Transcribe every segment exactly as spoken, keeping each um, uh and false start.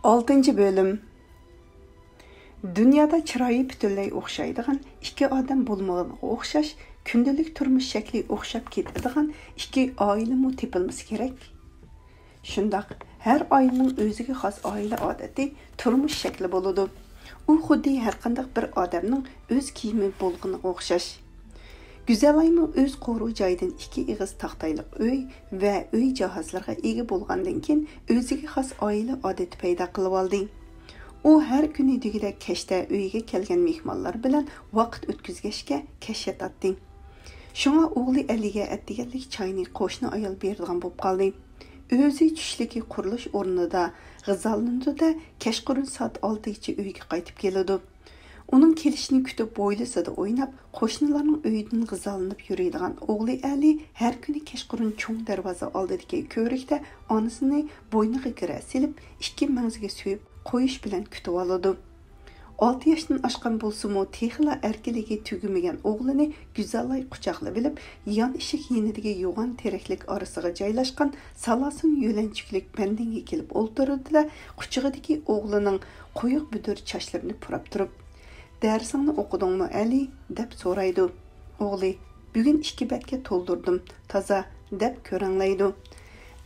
ئالتىنچى بۆلۈم. دۇنيادا چىرايى پۈتۈنلەي ئوخشايدىغان ئىككى ئادەم بولمىغىنىغا ئوخشاش، كۈندىلىك تۇرمۇش شەكلى ئوخشاپ كېتىدىغان ئىككى ئائىلىمۇ تېپىلمىسا كېرەك. شۇنداق، ھەر ئائىلىنىڭ ئۆزىگە خاس ئائىلە ئادىتى، تۇرمۇش شەكلى بولىدۇ. ئۇ خۇددى ھەرقانداق بىر ئادەمنىڭ ئۆز كىيىمى بولغىنىغا ئوخشاش. گۈزەلايمۇ ئۆز قورۇ جايىدىن ئىككى ئېغىز تاختايلىق ئۆي ۋە ئۆي جاھازلىرىغا ئىگە بولغاندىن كېيىن، ئۆزىگە خاس ئائىلە ئادىتى پەيدا قىلىۋالدى. ئۇ ھەر كۈنى دېگۈدەك كەچتە ئۆيىگە كەلگەن مېھمانلار بىلەن ۋاقىت ئۆتكۈزگەچكە كەچ ياتاتتى. شۇڭا ئوغلى ئەلىگە ئەتىگەنلىك چاينى قوشنا ئايال بېرىدىغان بولۇپ قالدى. ئۆزى چۈشلۈكى قۇرۇلۇش ئورنىدا غىزالىنىدۇ-دە، كەچقۇرۇن سائەت ئالتىگىچە ئۆيگە قايتىپ كېلىدۇ. ئۇنىڭ كېلىشىنى كۈتۈپ، ھويلىسىدا ئويناپ، قوشنىلارنىڭ ئۆيىدىن غىزالىنىپ يۈرىدىغان ئوغلى ئەلى ھەر كۈنى كەچقۇرۇن چوڭ دەرۋازا ئالدىدىكى كۆۋرۈكتە ئانىسىنى بوينىغا گىرە سېلىپ، ئىككى مەڭزىگە سۆيۈپ قويۇش بىلەن كۈتۈۋالىدۇ. ئالتە ياشتىن ئاشقان بولسىمۇ، تېخىلا ئەركىنلىكى تۈگىمىگەن ئوغلىنى گۈزەلاي قۇچاقلىۋېلىپ، يان ئىشىك يېنىدىكى يوغان تېرەكلىك ئارىسىغا جايلاشقان سالاسۇن يۆلەنچۈكلۈك مەندىنگە كېلىپ ئولتۇرىدۇ-دە، قۇچىقىدىكى ئوغلىنىڭ قويۇق بۈدۈر چاچلىرىنى پۇراپ تۇرۇپ، «دەرسىڭنى ئوقۇدۇڭمۇ، ئەلى؟» دەپ سورايدۇ. ئوغلى، «بۈگۈن ئىككى بەتكە تولدۇردۇم، تازا» دەپ كۆرەڭلەيدۇ.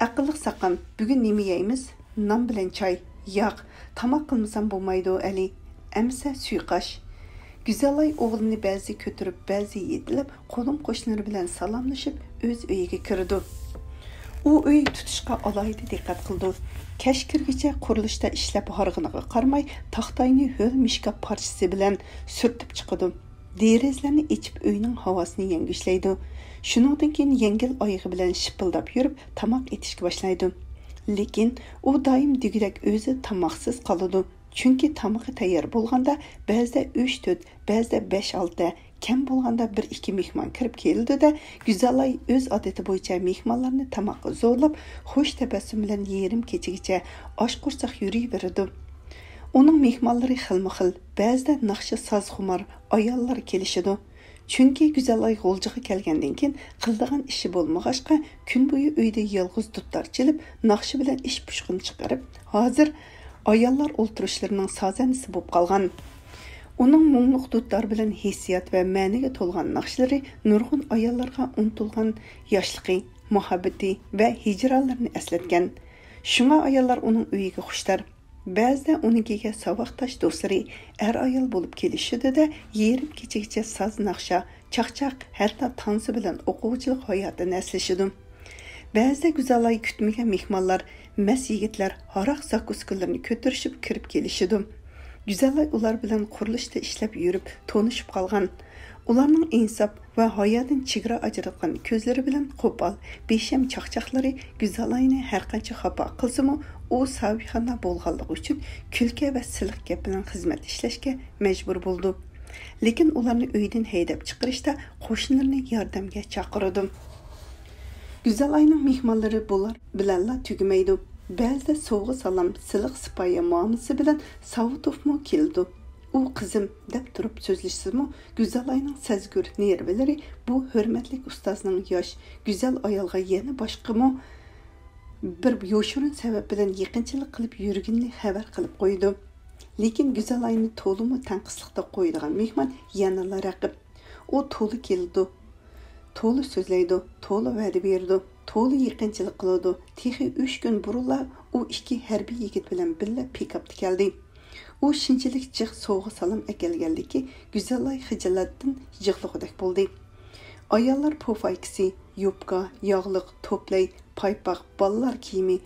«ئەقىللىق ساقام، بۈگۈن نېمە يەيمىز؟ نان بىلەن چاي؟ ياق، تاماق قىلمىسام بولمايدۇ، ئەلى. ئەمىسە سۇيۇقئاش.» گۈزەلاي ئوغلىنى بەزى كۆتۈرۈپ، بەزى يېتىلەپ، قولۇم-قوشنىلىرى بىلەن سالاملىشىپ، ئۆز ئۆيىگە كىرىدۇ. ئۇ ئۆي تۇتۇشقا ئالاھىدە دىققەت قىلىدۇ. كەچ كىرگىچە قۇرۇلۇشتا ئىشلەپ ھارغىنىغا قارىماي، تاختاينى ھۆل مىشكاپ پارچىسى بىلەن سۈرتۈپ چىقىدۇ. دېرىزىلەرنى ئېچىپ، ئۆينىڭ ھاۋاسىنى يەڭگۈشلەيدۇ. شۇنىڭدىن كېيىن يەڭگىل ئايىغى بىلەن شىپىلداپ يۈرۈپ، تاماق ئېتىشكە باشلايدۇ. لېكىن ئۇ دائىم دېگۈدەك ئۆزى تاماقسىز قالىدۇ. چۈنكى تامىقى تەييار بولغاندا، بەزىدە ئۈچ تۆت، بەزىدە بەش ئالتە، كەم بولغاندا بىر ئىككى مېھمان كىرىپ كېلىدۇ-دە، گۈزەلاي ئۆز ئادىتى بويىچە مېھمانلارنى تاماققا زورلاپ، خۇش تەبەسسۇم بىلەن يېرىم كېچىگىچە ئاچ قورساق يۈرۈۋېرىدۇ. ئۇنىڭ مېھمانلىرى خىلمۇخىل، بەزىدە ناخشا سازخۇمار ئاياللار كېلىشىدۇ. چۈنكى گۈزەلاي غۇلجىغا كەلگەندىن كېيىن قىلىدىغان ئىشى بولمىغاچقا، كۈن بويى ئۆيدە يالغۇز دۇتار چېلىپ، ناخشا بىلەن ئىش پۇشقىنى چىقىرىپ، ھازىر ئاياللار ئولتۇرۇشلىرىنىڭ سازەندىسى بولۇپ قالغان. ئۇنىڭ مۇڭلۇق دۇتار بىلەن ھېسسىيات ۋە مەنىگە تولغان ناخشىلىرى نۇرغۇن ئاياللارغا ئۇنتۇلغان ياشلىقى، مۇھەببىتى ۋە ھىجرانلىرىنى ئەسلەتكەن. شۇڭا ئاياللار ئۇنىڭ ئۆيىگە خۇشتار. بەزىدە ئۇنىڭكىگە ساۋاقداش دوستلىرى ئەر-ئايال بولۇپ كېلىشىدۇ-دە، يېرىم كېچىگىچە ساز-ناخشا، چاقچاق، ھەتتا تانسا بىلەن ئوقۇغۇچىلىق ھاياتىنى ئەسلىشىدۇ. بەزىدە گۈزەلاي كۈتمىگەن مېھمانلار، مەست يىگىتلەر ھاراق زاكۇسكىلىرىنى كۆتۈرۈشۈپ كىرىپ كېلىشىدۇ. گۈزەلاي ئۇلار بىلەن قۇرۇلۇشتا ئىشلەپ يۈرۈپ تونۇشۇپ قالغان. ئۇلارنىڭ ئىنساپ ۋە ھايادىن چېگرا ئاجراتقان كۆزلىرى بىلەن قوپال، بىشەم چاقچاقلىرى گۈزەلاينى ھەرقانچە خاپا قىلسىمۇ، ئۇ ساۋىخانا بولغانلىقى ئۈچۈن كۈلكە ۋە سىلىق گەپ بىلەن خىزمەت ئىشلەشكە مەجبۇر بولىدۇ. لېكىن ئۇلارنى ئۆيدىن ھەيدەپ چىقىرىشتا قوشنىلىرىنى ياردەمگە چاقىرىدۇ. گۈزەلاينىڭ مېھمانلىرى بۇلار بىلەنلا تۈگىمەيدۇ. بەزىدە سوۋغا-سالام، سىلىق-سىپايە مۇئامىلىسى بىلەن ساۋۇتۇپمۇ كېلىدۇ. ئۇ «قىزىم» دەپ تۇرۇپ سۆزلىشسىمۇ، گۈزەلاينىڭ سەزگۈر نېرۋىلىرى بۇ ھۆرمەتلىك ئۇستازنىڭ ياش، گۈزەل ئايالغا يەنە باشقىمۇ بىر يوشۇرۇن سەۋەب بىلەن يېقىنچىلىق قىلىپ يۈرگىنىنى خەۋەر قىلىپ قويىدۇ. لېكىن گۈزەلاينى تولىمۇ تەڭقىسلىقتا قويىدىغان مېھمان يەنىلا رەقىب. ئۇ تولا كېلىدۇ، تولا سۆزلەيدۇ، تولا ۋەدە بېرىدۇ، تولا يېقىنچىلىق قىلىدۇ. تېخى ئۈچ كۈن بۇرۇنلا ئۇ ئىككى ھەربىي يىگىت بىلەن بىللە پىكاپتا كەلدى. ئۇ شۇنچىلىك جىق سوۋغا-سالام ئەكەلگەنلىكى، گۈزەلاي خىجالەتتىن يىغلىغۇدەك بولدى. ئاياللار پوفايكىسى، يوپكا، ياغلىق، توپلەي، پايپاق، بالىلار كىيىمى،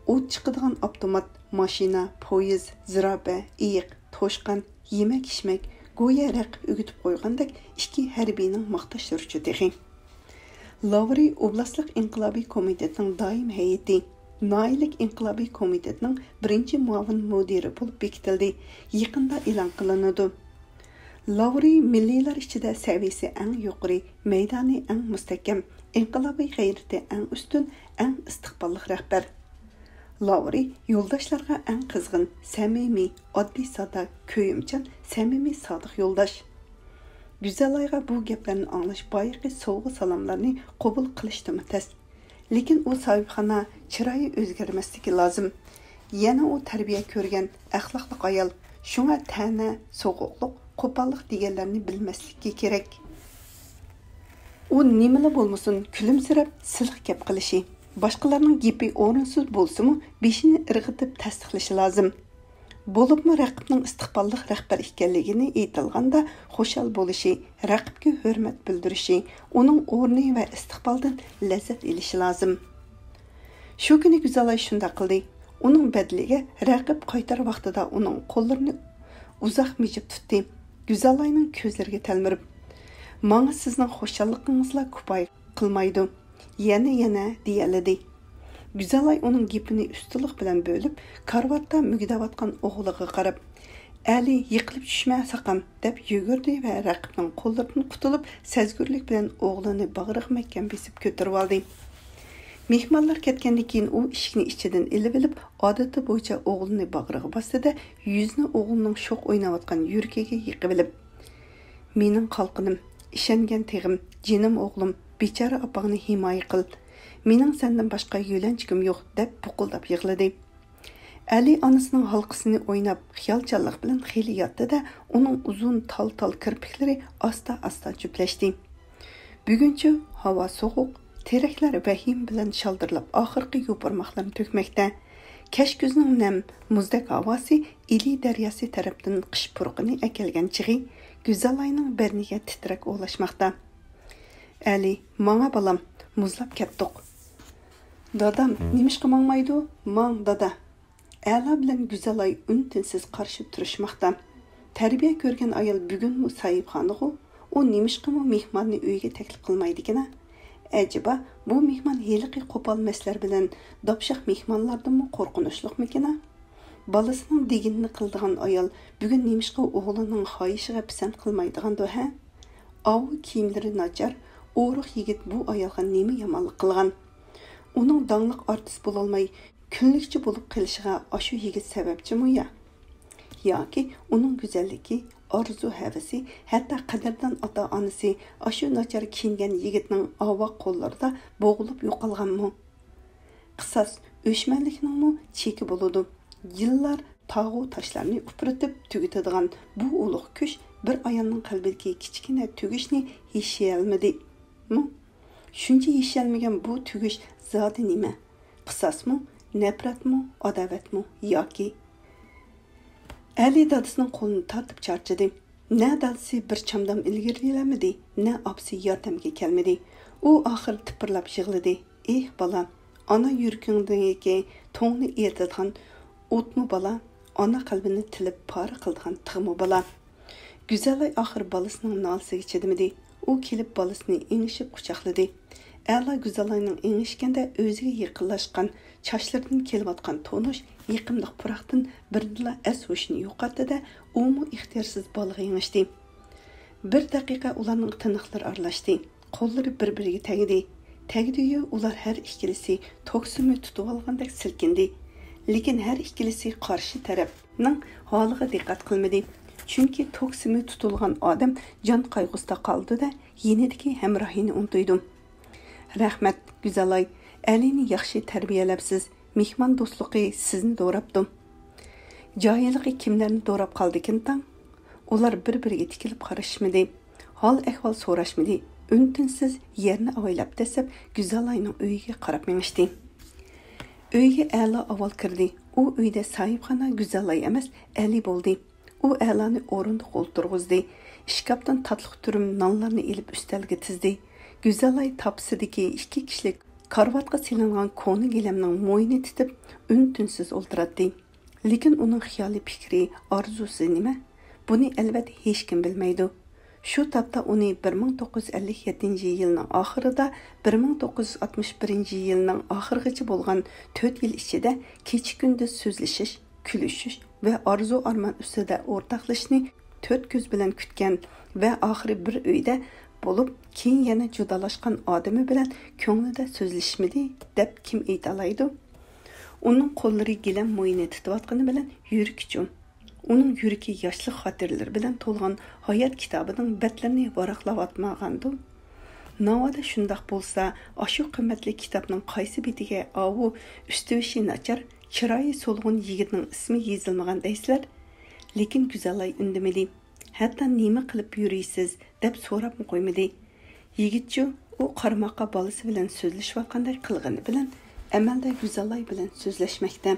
ئوت چىقىدىغان ئاپتومات، ماشىنا، پويىز، زىراپە، ئېيىق، توشقان، يېمەك-ئىچمەك، گويا رەقىب ئۆگىتىپ قويغاندەك ئىككى ھەربىينىڭ ماختاشلىرىچۇ تېخى. لاۋرى ئوبلاستلىق ئىنقىلابىي كومىتېتىنىڭ دائىم ھەيئىتى، ناھىيەلىك ئىنقىلابىي كومىتېتنىڭ بىرىنچى مۇئاۋىن مۇدىرى بولۇپ بېكىتىلدى، يېقىندا ئېلان قىلىنىدۇ. لاۋرى مىللىيلار ئىچىدە سەۋىيەسى ئەڭ يۇقىرى، مەيدانى ئەڭ مۇستەھكەم، ئىنقىلابىي غەيرىتى ئەڭ ئۈستۈن، ئەڭ ئىستىقباللىق رەھبەر. لاۋرى يولداشلارغا ئەڭ قىزغىن، سەمىمىي، ئاددىي-ساددا، كۆيۈمچان، سەمىمىي، سادىق يولداش. گۈزەلايغا بۇ گەپلەرنى ئاڭلاش بايىقى سوۋغا-سالاملارنى قوبۇل قىلىشتىنمۇ تەس. لېكىن ئۇ ساھىبخانا چىرايى ئۆزگەرمەسلىكى لازىم. يەنە ئۇ تەربىيە كۆرگەن ئەخلاقلىق ئايال، شۇڭا تەنە، سوغۇقلۇق، قوپاللىق دېگەنلەرنى بىلمەسلىكى كېرەك. ئۇ نېمىلا بولمىسۇن، كۈلۈمسىرەپ سىلىق گەپ قىلىشى، باشقىلارنىڭ گېپى ئورۇنسىز بولسىمۇ، بېشىنى ئىرغىتىپ تەستىقلىشى لازىم. بولۇپمۇ رەقىبنىڭ ئىستىقباللىق رەھبەر ئىكەنلىكىنى ئېيتىلغاندا خۇشال بولۇشى، رەقىبكە ھۆرمەت بىلدۈرۈشى، ئۇنىڭ ئورنى ۋە ئىستىقبالىدىن لەززەت ئېلىشى لازىم. شۇ كۈنى گۈزەلاي شۇنداق قىلدى. ئۇنىڭ بەدىلىگە رەقىب قايتار ۋاقتىدا ئۇنىڭ قوللىرىنى ئۇزاق مىجىپ تۇتتى. گۈزەلاينىڭ كۆزلىرىگە تەلمۈرۈپ، «ماڭا سىزنىڭ خۇشاللىقىڭىزلا كۇپايە قىلمايدۇ. يەنە، يەنە» دېيەلىدى. گۈزەلاي ئۇنىڭ گېپىنى ئۇستىلىق بىلەن بۆلۈپ، كارىۋاتتا مۈگدەۋاتقان ئوغلىغا قاراپ، «ئەلى، يىقىلىپ چۈشمە، ساقام» دەپ يۈگۈردى ۋە رەقىبنىڭ قوللىرىدىن قۇتۇلۇپ، سەزگۈرلۈك بىلەن ئوغلىنى باغرىغا مەھكەم بېسىپ كۆتۈرۈۋالدى. مېھمانلار كەتكەندىن كېيىن ئۇ ئىشىكنى ئىچىدىن ئېلىۋېلىپ، ئادىتى بويىچە ئوغلىنى باغرىغا باستى-دە، يۈزىنى ئوغلىنىڭ شوخ ئويناۋاتقان يۈرىكىگە يېقىۋېلىپ، «مېنىڭ قالقىنىم، ئىشەنگەن تېغىم، جېنىم ئوغلۇم، بىچارە ئاپاڭنى ھىمايە قىل. مېنىڭ سەندىن باشقا يۆلەنچۈكۈم يوق» دەپ بۇقۇلداپ يىغلىدى. ئەلى ئانىسىنىڭ ھالقىسىنى ئويناپ، خىيالچانلىق بىلەن خېلى ياتتى-دە، ئۇنىڭ ئۇزۇن تال-تال كىرپىكلىرى ئاستا-ئاستا جۈپلەشتى. بۈگۈنچۇ ھاۋا سوغۇق، تېرەكلەر ۋەھىمە بىلەن شالدىرلاپ ئاخىرقى يوپۇرماقلىرىنى تۆكمەكتە. كەچكۈزنىڭ نەم، مۇزدەك ھاۋاسى ئىلى دەرياسى تەرەپتىن قىش پۇرىقىنى ئەكەلگەن چېغى گۈزەلاينىڭ بەدىنىگە تىترەك ئوۋلاشماقتا. «ئەلى، ماڭا بالام، مۇزلاپ كەتتۇق.» «دادام نېمىشقا ماڭمايدۇ؟ ماڭ، دادا.» ئەلا بىلەن گۈزەلاي ئۈن-تىنسىز قارشى تۇرۇشماقتا. تەربىيە كۆرگەن ئايال بۈگۈنمۇ ساھىبخانىغۇ؟ ئۇ نېمىشقىمۇ مېھماننى ئۆيىگە تەكلىپ قىلمايدىكىنا؟ ئەجەبا، بۇ مېھمان ھېلىقى قوپال مەسلەر بىلەن داپشاق مېھمانلاردىنمۇ قورقۇنچلۇقمىكىنا؟ بالىسىنىڭ دېگىنىنى قىلىدىغان ئايال بۈگۈن نېمىشقا ئوغلىنىڭ خاھىشىغا پىسەنت قىلمايدىغاندۇ، ھە؟ ئاۋۇ كىيىملىرى ناچار، ئورۇق يىگىت بۇ ئايالغا نېمە يامانلىق قىلغان؟ ئۇنىڭ داڭلىق ئارتىس بولالماي، كۈنلۈكچى بولۇپ قېلىشىغا ئاشۇ يىگىت سەۋەبچىمۇ يا؟ ياكى ئۇنىڭ گۈزەللىكى، ئارزۇ-ھەۋىسى، ھەتتا قەدىردان ئاتا-ئانىسى ئاشۇ ناچار كىيىنگەن يىگىتنىڭ ئاۋاق قوللىرىدا بوغۇلۇپ يوقالغانمۇ؟ قىساس، ئۆچمەنلىكنىڭمۇ چېكى بولىدۇ. يىللار تاغۇ تاشلارنى ئۇپرىتىپ تۈگىتىدىغان بۇ ئۇلۇغ كۈچ بىر ئايالنىڭ قەلبىدىكى كىچىككىنە تۈگۈشنى يېشىيەلمىدىمۇ؟ شۇنچە يېشىيەلمىگەن بۇ تۈگۈش زادى نېمە؟ قىساسمۇ، نەپرەتمۇ، ئاداۋەتمۇ ياكى؟ ئەلى دادىسىنىڭ قولىنى تارتىپ چارچىدى. نە دادىسى بىر چامدام ئىلگىرىلىيەلمىدى، نە ئاپىسى ياردەمگە كەلمىدى. ئۇ ئاخىر تىپىرلاپ يىغلىدى. ئېھ، بالام، ئانا يۈرىكىڭدىكى تۇڭنى ئېرىتىدىغان ئوتمۇ بالا، ئانا قەلبىنى تىلىپ پارە قىلىدىغان تىغمۇ بالا. گۈزەلاي ئاخىر بالىسىنىڭ نالىسىگە چىدىمىدى. ئۇ كېلىپ بالىسىنى ئېڭىشىپ قۇچاقلىدى. ئەلا گۈزەلاينىڭ ئېڭىشكەندە ئۆزىگە يېقىنلاشقان چاچلىرىدىن كېلىۋاتقان تونۇش، يېقىملىق پۇراقتىن بىردىنلا ئەس-ھوشىنى يوقاتتى-دە، ئۇمۇ ئىختىيارسىز بالىغا ئېڭىشتى. بىر دەقىقە ئۇلارنىڭ تىنىقلىرى ئارىلاشتى. قوللىرى بىر-بىرىگە تەگدى. تەگدىيۇ ئۇلار ھەر ئىككىلىسى توك سىمى تۇتۇۋالغاندەك سىلكىندى. لېكىن ھەر ئىككىلىسى قارشى تەرەپنىڭ ھالىغا دىققەت قىلمىدى. چۈنكى توك سىمى تۇتۇلغان ئادەم جان قايغۇسىدا قالىدۇ-دە، يېنىدىكى ھەمراھىنى ئۇنتۇيدۇ. رەھمەت، گۈزەلاي، ئەلىنى ياخشى تەربىيەلەپسىز، مېھمان دوستلۇقى سىزنى دوراپتۇ. جاھىللىقى كىملەرنى دوراپ قالدىكىن تاڭ؟ ئۇلار بىر-بىرىگە تىكىلىپ قارىشىشمىدى. ھال-ئەھۋال سوراشمىدى. ئۈن-تىنسىز يەرنى ئاۋايلاپ دەسسەپ گۈزەلاينىڭ ئۆيىگە قاراپ مېڭىشتى. ئۆيگە ئەلا ئاۋۋال كىردى. ئۇ ئۆيدە ساھىبخانا گۈزەلاي ئەمەس، ئەلى بولدى. ئۇ ئەلانى ئورۇندۇققا ئولتۇرغۇزدى. ئىشكاپتىن تاتلىق تۈرۈم نانلارنى ئېلىپ ئۈستەلگە تىزدى. گۈزەلاي تاپىسىدىكى ئىككى كىشىلىك كارىۋاتقا سېلىنغان كونا گىلەمنىڭ مويىنى تىتىپ، ئۈن-تىنسىز ئولتۇراتتى. لېكىن ئۇنىڭ خىيالىي پىكرى، ئارزۇسى نېمە؟ بۇنى ئەلۋەتتە ھېچكىم بىلمەيدۇ. شۇ تاپتا ئۇنى بىر مىڭ توققۇز يۈز ئەللىك يەتتىنچى يىلنىڭ ئاخىرىدا بىر مىڭ توققۇز يۈز ئاتمىش بىرىنچى يىلنىڭ ئاخىرىغىچە بولغان تۆت يىل ئىچىدە كېچە-كۈندۈز سۆزلىشىش، كۈلۈشۈش ۋە ئارزۇ-ئارمان ئۈستىدە ئورتاقلىشىشنى تۆت كۆز بىلەن كۈتكەن ۋە ئاخىرى بىر ئۆيدە بولۇپ، كېيىن يەنە جۇدالاشقان ئادىمى بىلەن كۆڭلىدە سۆزلىشىشمىدى دەپ كىم ئېيتالايدۇ؟ ئۇنىڭ قوللىرى گىلەم مويىنى تۇتۇۋاتقىنى بىلەن يۈرىكى چوڭ. ئۇنىڭ يۈرىكى ياشلىق خاتىرىلىرى بىلەن تولغان ھايات كىتابىنىڭ بەتلىرىنى ۋاراقلاۋاتمىغاندۇ؟ ناۋادا شۇنداق بولسا، ئاشۇ قىممەتلىك كىتابنىڭ قايسى بېتىگە ئاۋۇ ئۈستى-بېشى ناچار، چىرايى سولغۇن يىگىتنىڭ ئىسمى يېزىلمىغان دەيسىلەر. لېكىن گۈزەلاي ئۈندىمىدى. ھەتتا نېمە قىلىپ يۈرىسىز دەپ سوراپمۇ قويمىدى. يىگىتچۇ، ئۇ قارىماققا بالىسى بىلەن سۆزلىشىۋاتقاندەك قىلغىنى بىلەن ئەمەلدە گۈزەلاي بىلەن سۆزلەشمەكتە.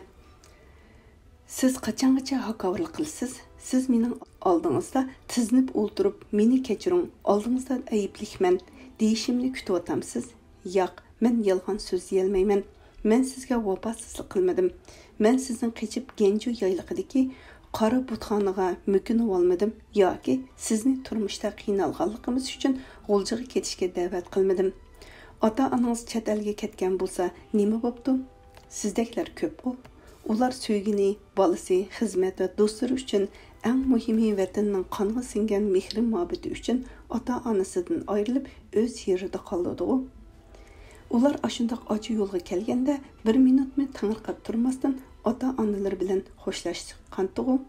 سىز قاچانغىچە ھاكاۋۇرلۇق قىلىسىز؟ سىز مېنىڭ ئالدىڭىزدا تىزلىنىپ ئولتۇرۇپ، مېنى كەچۈرۈڭ، ئالدىڭىزدا ئەيىبلىك مەن دېيىشىمنى كۈتۈۋاتامسىز؟ ياق، مەن يالغان سۆزلىيەلمەيمەن. مەن سىزگە ۋاپاسىزلىق قىلمىدىم. مەن سىزنىڭ قېچىپ گەنجۇ يايلىقىدىكى قارا بۇتخانىغا مۆكۈنۈۋالمىدىم ياكى سىزنى تۇرمۇشتا قىينالغانلىقىمىز ئۈچۈن غۇلجىغا كېتىشكە دەۋەت قىلمىدىم. ئاتا-ئانىڭىز چەت ئەلگە كەتكەن بولسا نېمە بوپتۇ؟ سىزدەكلەر كۆپقۇ. ئۇلار سۆيگىنى، بالىسى، خىزمەت ۋە دوستلىرى ئۈچۈن، ئەڭ مۇھىمى ۋەتىنىنىڭ قانغا سىڭگەن مېھرى-مۇھەببىتى ئۈچۈن ئاتا-ئانىسىدىن ئايرىلىپ، ئۆز يېرىدا قالىدىغۇ. ئۇلار ئاشۇنداق ئاچا يولغا كەلگەندە، بىر مىنۇتمۇ تېڭىرقاپ تۇرماستىن، ئاتا-ئانىلىرى بىلەن خوشلاشقانتىغۇ.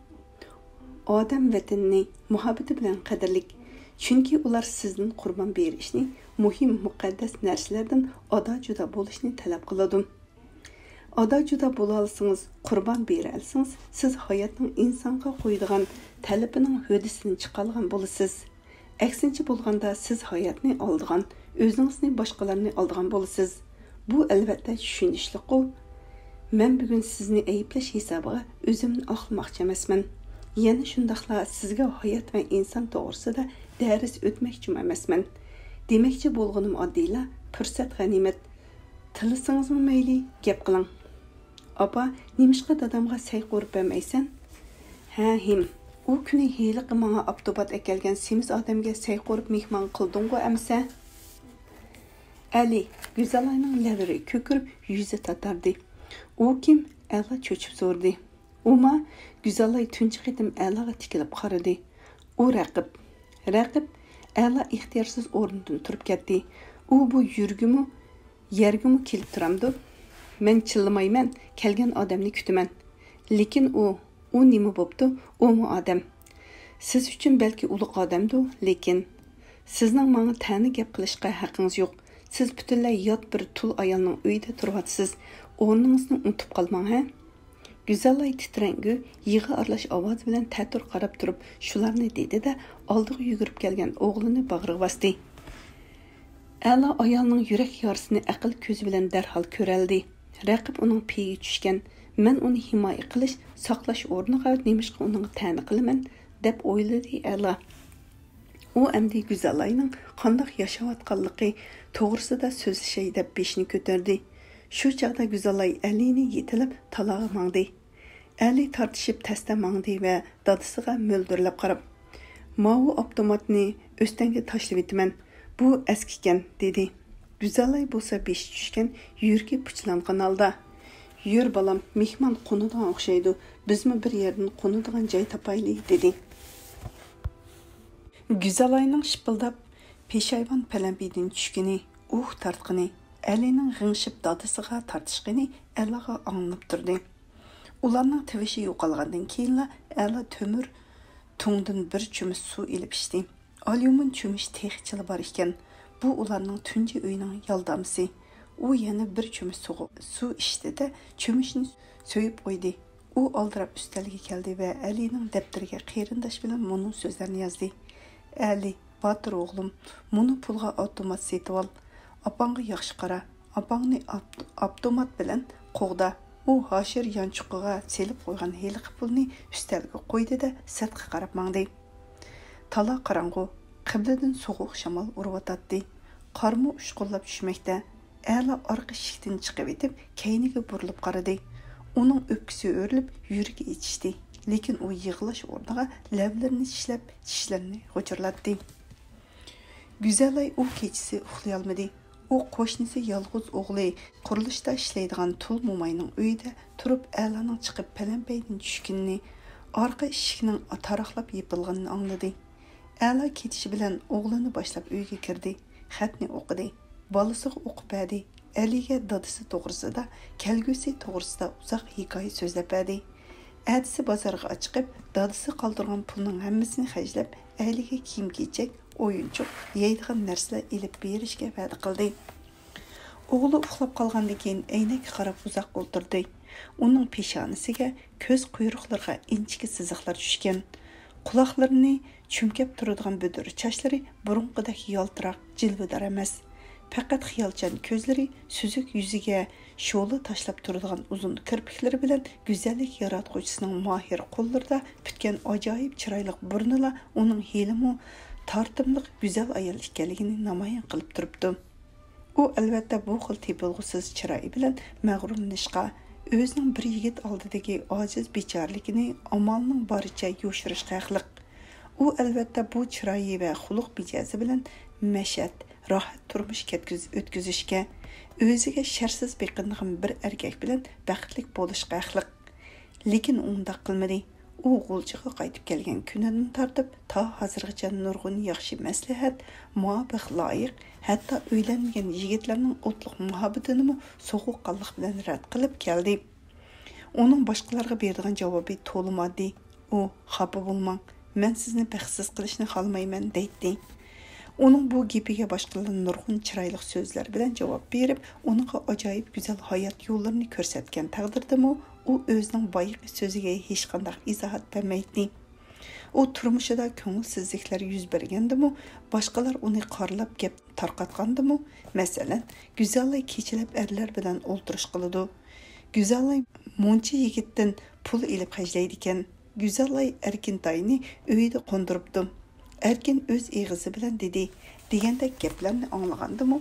ئادەم ۋەتىنىنى مۇھەببىتى بىلەن قەدىرلىك، چۈنكى ئۇلار سىزدىن قۇربان بېرىشنى مۇھىم، مۇقەددەس نەرسىلەردىن ئادا-جۇدا بولۇشنى تەلەپ قىلىدۇ. ئادا-جۇدا بولالىسىڭىز، قۇربان بېرەلىسىڭىز، سىز ھاياتنىڭ ئىنسانغا قويىدىغان تەلىپىنىڭ ھۆددىسىدىن چىقالىغان بولىسىز. ئەكسىنچە بولغاندا، سىز ھاياتنى ئالىدىغان، ئۆزىڭىزنى باشقىلارنى ئالىدىغان بولىسىز. بۇ، ئەلۋەتتە، چۈشىنىشلىكقۇ. مەن بۈگۈن سىزنى ئەيىبلەش ھېسابىغا ئۆزۈمنى ئاقلىماقچى ئەمەسمەن. يەنە شۇنداقلا سىزگە ھايات ۋە ئىنسان توغرىسىدا دەرس ئۆتمەكچىمۇ ئەمەسمەن. دېمەكچى بولغىنىم ئاددىيلا، پۇرسەت غەنىيمەت. تىللىسىڭىزمۇ مەيلى، گەپ قىلىڭ. ئاپا، نېمىشقا دادامغا سەي قورۇپ بەرمەيسەن؟ ھە، ھىم. ئۇ كۈنى ھېلىقى ماڭا ئاپتوبات ئەكەلگەن سېمىز ئادەمگە سەي قورۇپ مېھمان قىلدىڭغۇ ئەمىسە؟ ئەلى، گۈزەلاينىڭ لەۋلىرى كۆكىرىپ، يۈزى تاتاردى. ئۇ كىم؟ ئەلا چۆچۈپ سورىدى. ئۇما؟ گۈزەلاي تۇنجى قېتىم ئەلاغا تىكىلىپ قارىدى. ئۇ رەقىب. رەقىب؟ ئەلا ئىختىيارسىز ئورنىدىن تۇرۇپ كەتتى. ئۇ بۇ يۈرگىمۇ، يەرگىمۇ كېلىپ تۇرامدۇ؟ مەن چىللىمايمەن، كەلگەن ئادەمنى كۈتىمەن. لېكىن ئۇ، ئۇ نېمە بوپتۇ؟ ئۇمۇ ئادەم. سىز ئۈچۈن بەلكى ئۇلۇغ ئادەمدۇ، لېكىن سىزنىڭ ماڭا تەنە گەپ قىلىشقا ھەققىڭىز يوق. سىز پۈتۈنلەي يات بىر تۇل ئايالنىڭ ئۆيىدە تۇرۇۋاتىسىز. ئورنىڭىزنى ئۇنتۇپ قالماڭ ھە. گۈزەلاي تىترەڭگۈ، يىغا ئارىلاش ئاۋازى بىلەن تەتۈر قاراپ تۇرۇپ شۇلارنى دېدى-دە، ئالدىغا يۈگۈرۈپ كەلگەن ئوغلىنى باغرىغا باستى. ئەلا ئايالنىڭ يۈرەك يارىسىنى ئەقىل كۆزى بىلەن دەرھال كۆرەلىدى. رەقىب ئۇنىڭ پېيىگە چۈشكەن. مەن ئۇنى ھىمايە قىلىش، ساقلاش ئورنىغا نېمىشقا ئۇنىڭغا تەنە قىلىمەن، دەپ ئويلىدى ئەلا. ئۇ ئەمدى گۈزەلاينىڭ قانداق ياشاۋاتقانلىقى توغرىسىدا سۆزلىشەي دەپ بېشىنى كۆتۈردى. شۇ چاغدا گۈزەلاي ئەلىنى يېتىلەپ تالاغا ماڭدى. ئەلى تارتىشىپ تەستە ماڭدى ۋە دادىسىغا مۆلدۈرلەپ قاراپ، ماۋۇ ئاپتوماتنى ئۆستەڭگە تاشلىۋېتىمەن، بۇ ئەسكىكەن، دېدى. گۈزەلاي بولسا بېشى چۈشكەن، يۈرىكى پۇچىلانغان ھالدا، يۈر بالام، مېھمان قونىدىغان ئوخشايدۇ، بىزمۇ بىر يەردىن قونىدىغان جاي تاپايلى، دېدى. گۈزەلاينىڭ شىپىلداپ پېشايۋان پەلەمپىيدىن چۈشكىنى، ئۇھ تارتقىنى، ئەلىنىڭ غىڭشىپ دادىسىغا تارتىشقىنى ئەلاغا ئاڭلىنىپ تۇردى. ئۇلارنىڭ تىۋىشى يوقالغاندىن كېيىنلا ئەلا تۆمۈر تۇڭدىن بىر چۆمۈچ سۇ ئېلىپ ئىچتى. ئاليۇمىن چۆمۈچ تېخىچىلا بار ئىكەن. بۇ ئۇلارنىڭ تۇنجى ئۆيىنىڭ يالدامىسى. ئۇ يەنە بىر چۆمۈچ سۇغۇ-، سۇ ئىچتى-دە، چۆمۈچنى سۆيۈپ قويدى. ئۇ ئالدىراپ ئۈستەلگە كەلدى ۋە ئەلىنىڭ دەپتىرىگە قېرىنداش بىلەن مۇنۇ سۆزلەرنى يازدى. ئەلى، باتۇر ئوغلۇم، مۇنۇ پۇلغا ئاپتومات سېتىۋال. ئاپاڭغا ياخشى قارا. ئاپاڭنى ئاپت-، ئاپتومات بىلەن قوغدا. ئۇ ھاشىر يانچۇقىغا سېلىپ قويغان ھېلىقى پۇلنى ئۈستەلگە قويدى-دە، سىرتقا قاراپ ماڭدى. تالا قاراڭغۇ، قىبلىدىن سوغۇق شامال ئۇرۇۋاتاتتى. قارمۇ ئۇچقۇنلاپ چۈشمەكتە. ئەلا ئارقا ئىشىكتىن چىقىۋېتىپ، كەينىگە بۇرۇلۇپ قارىدى. ئۇنىڭ ئۆپكىسى ئۆرۈلۈپ، يۈرىكى ئېچىشتى. لېكىن ئۇ يىغلاش ئورنىغا لەۋلىرىنى چىشلەپ، چىشلىرىنى غۇچۇرلاتتى. گۈزەلاي ئۇ كېچىسى ئۇخلىيالمىدى. ئۇ قوشنىسى يالغۇز ئوغلى، قۇرۇلۇشتا ئىشلەيدىغان تۇل موماينىڭ ئۆيىدە تۇرۇپ، ئەلانىڭ چىقىپ پەلەمپەيدىن چۈشكىنىنى، ئارقا ئىشىكنىڭ تاراقلاپ يېپىلغىنىنى ئاڭلىدى. ئەلا كېتىشى بىلەن ئوغلىنى باشلاپ ئۆيگە كىردى. خەتنى ئوقۇدى. بالىسىغا ئوقۇپ بەردى. ئەلىگە دادىسى توغرىسىدا، كەلگۈسى توغرىسىدا ئۇزاق ھېكايە سۆزلەپ بەردى. ئەتىسى بازارغا ئاچىقىپ، دادىسى قالدۇرغان پۇلنىڭ ھەممىسىنى خەجلەپ، ئەلىگە كىيىم-كېچەك، ئويۇنچۇق، يەيدىغان نەرسىلەر ئېلىپ بېرىشكە ۋەدە قىلدى. ئوغلى ئۇخلاپ قالغاندىن كېيىن، ئەينەككە قاراپ ئۇزاق ئولتۇردى. ئۇنىڭ پېشانىسىگە، كۆز قۇيرۇقلىرىغا ئىنچىكە سىزىقلار چۈشكەن. قۇلاقلىرىنى چۈمكەپ تۇرىدىغان بۈدۈر چاچلىرى بۇرۇنقىدەك يالتىراق، جىلۋىدار ئەمەس. پەقەت خىيالچان كۆزلىرى، سۈزۈك يۈزىگە شولا تاشلاپ تۇرىدىغان ئۇزۇن كىرپىكلىرى بىلەن گۈزەللىك ياراتقۇچىسىنىڭ ماھىر قوللىرىدا پۈتكەن ئاجايىپ چىرايلىق بۇرنىلا ئۇنىڭ ھېلىمۇ تارتىملىق، گۈزەل ئايال ئىكەنلىكىنى نامايان قىلىپ تۇرۇپتۇ. ئۇ، ئەلۋەتتە، بۇ خىل تېپىلغۇسىز چىرايى بىلەن مەغرۇرلىنىشقا، ئۆزىنىڭ بىر يىگىت ئالدىدىكى ئاجىز بىچارىلىكىنى ئامالنىڭ بارىچە يوشۇرۇشقا ھەقلىق. ئۇ، ئەلۋەتتە، بۇ چىرايى ۋە خۇلق مىجەزى بىلەن مەشئەت، راھەت تۇرمۇش كەتكۈز-، ئۆتكۈزۈشكە، ئۆزىگە شەرسىز بېقىنىدىغان بىر ئەركەك بىلەن بەختلىك بولۇشقا ھەقلىق. لېكىن ئۇ ئۇنداق قىلمىدى. ئۇ غۇلجىغا قايتىپ كەلگەن كۈنىدىن تارتىپ تا ھازىرغىچە نۇرغۇن ياخشى مەسلىھەت، مۇۋاپىق لايىق، ھەتتا ئۆيلەنمىگەن يىگىتلەرنىڭ ئوتلۇق مۇھەببىتىنىمۇ سوغۇققانلىق بىلەن رەت قىلىپ كەلدى. ئۇنىڭ باشقىلارغا بېرىدىغان جاۋابى تولىمۇ ئاددىي. ئۇ، «خاپا بولماڭ، مەن سىزنى بەختسىز قىلىشنى خالىمايمەن» دەيتتى. ئۇنىڭ بۇ گېپىگە باشقىلار نۇرغۇن چىرايلىق سۆزلەر بىلەن جاۋاب بېرىپ، ئۇنىڭغا ئاجايىپ گۈزەل ھايات يوللىرىنى كۆرسەتكەن تەقدىردىمۇ، ئۇ ئۆزىنىڭ بايىقى سۆزىگە ھېچقانداق ئىزاھات بەرمەيتتى. ئۇ تۇرمۇشىدا كۆڭۈلسىزلىكلەر يۈز بەرگەندىمۇ، باشقىلار ئۇنى قارىلاپ گەپ تارقاتقاندىمۇ، مەسىلەن، گۈزەلئاي كېچىلەپ ئەرلەر بىلەن ئولتۇرۇش قىلىدۇ. گۈزەلئاي مۇنچە يىگىتتىن پۇل ئېلىپ خەجلەيدىكەن. گۈزەلئاي ئەركىنتاينى ئۆيىدە قوندۇرۇپتۇ. ئەركىن ئۆز ئېغىزى بىلەن دېدى، دېگەندەك گەپلەرنى ئاڭلىغاندىمۇ،